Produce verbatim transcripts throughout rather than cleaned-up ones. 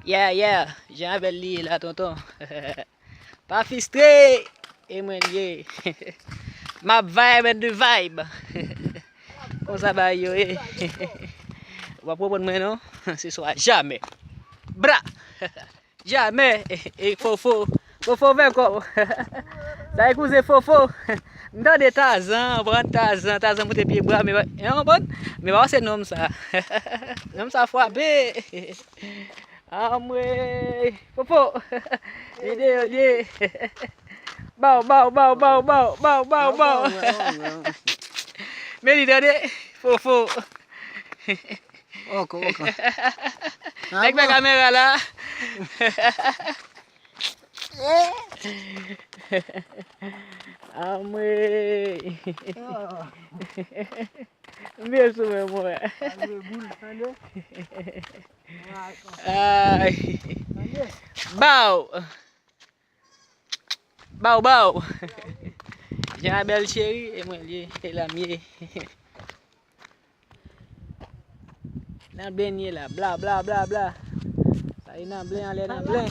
Yeah, yeah, jan avè l li ye la, tonton. Pa fistre, e mwen l ye. M ap vibe and the vibe. Konsa bagay yo ye. W ap konprann mwen non, se swa jamè. Bra! Jamè, e, e, Fofo. Fofo, ouvè kò w. Sa e kouzen Fofo. M tande Tazan, konprann Tazan, Tazan moute pye bwa, men, e, konprann? Men pa se nonm sa. Nonm sa frape. Anmwey, Fofo. Videyo l ye. Baw, baw, baw, baw, baw, baw, baw, baw. Men li tande, Fofo. Oko, oko. Nèg fè kamera la. Anmwey. M vye sou men mwen. Ay. Baw. Baw, baw. Jan a bèl cheri, e mwen l ye, e la m ye. Nan blenye la, bla, bla, bla, bla. Sa e nan blen, anlè nan blen.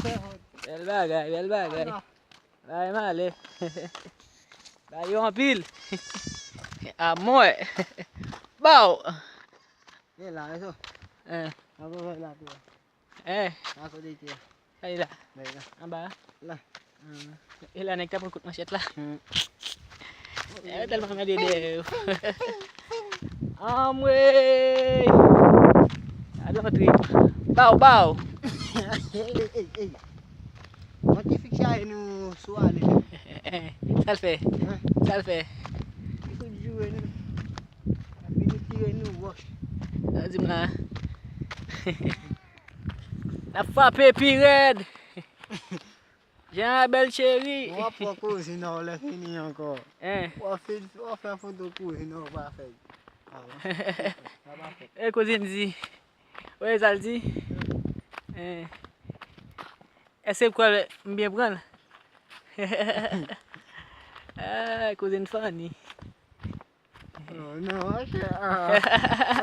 Bèl bagay, bèl bagay. Bagay malè. Bagay yo anpil. A mwen. Baw. E la, e so. Hein. Nan bò la, tou. Eh. Nan kote ki a? Sa e la? Bay la. Anba a? La. Hmm. E la nèg ta pran kout manchèt la. Hmm. Eh, tèlman mède dèyè yo. Anmwey! Gade yon trip. Baw, baw! Ey, ey, ey, ey. Mwen ki fikse a nou sou ale. Eh, sa l fè? Hein? Sa l fè? Li fout joure nou. Epi nou tire nou wòch. Sa di m la. N ap frape pi rèd. Jan a bèl cheri. W ap pran kouzin nan w lè fini ankò. Hein. W ap fè, w ap fè foto kouzin nan w pa fè. Ah, sa pa fè. E kouzin di. Ou wè sa l di? Hein. Èske w kwè m byen pran l? Ah, kouzin Fanny. Oh, non, monchè, ah.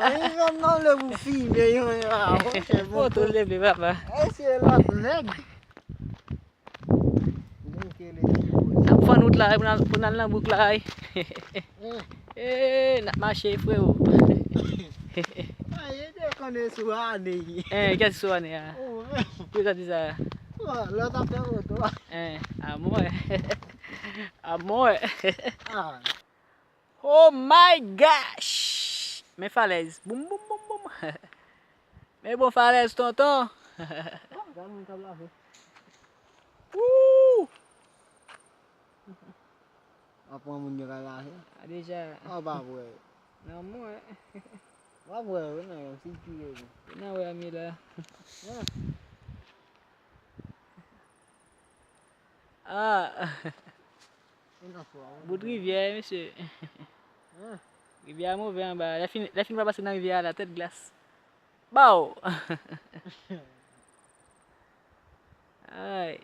Ay, non, non, lè pou filme, yon, ah, monchè, bon, foto leve, papa. Èske lòt nèg? N ap fann wout la, pou n al, pou n al nan bouk la, wi. Eh, n ap mache, freo. Ay, e de konnen sou ane. Eh, kèk sou ane a? Oh, men. Pou sa di sa? Oh, lòt ap fè foto. Eh, a mwen. A mwen. Ah. Oh my gosh! Men falèz. Boum, boum, boum, boum. Men bon falèz, tonton. Gade moun k ap lave. Woo! Apre moun yo ka lave. A deja. An pa vre. Nan mwen. Pa vre, wi, nan yon ti pire. Nan wè a mi la. Ah. Bout rivyè, mesye. Rivyè a move anba. Lè fin, lè fin pa pase nan rivyè a la, tèt glas. Baw! Ay.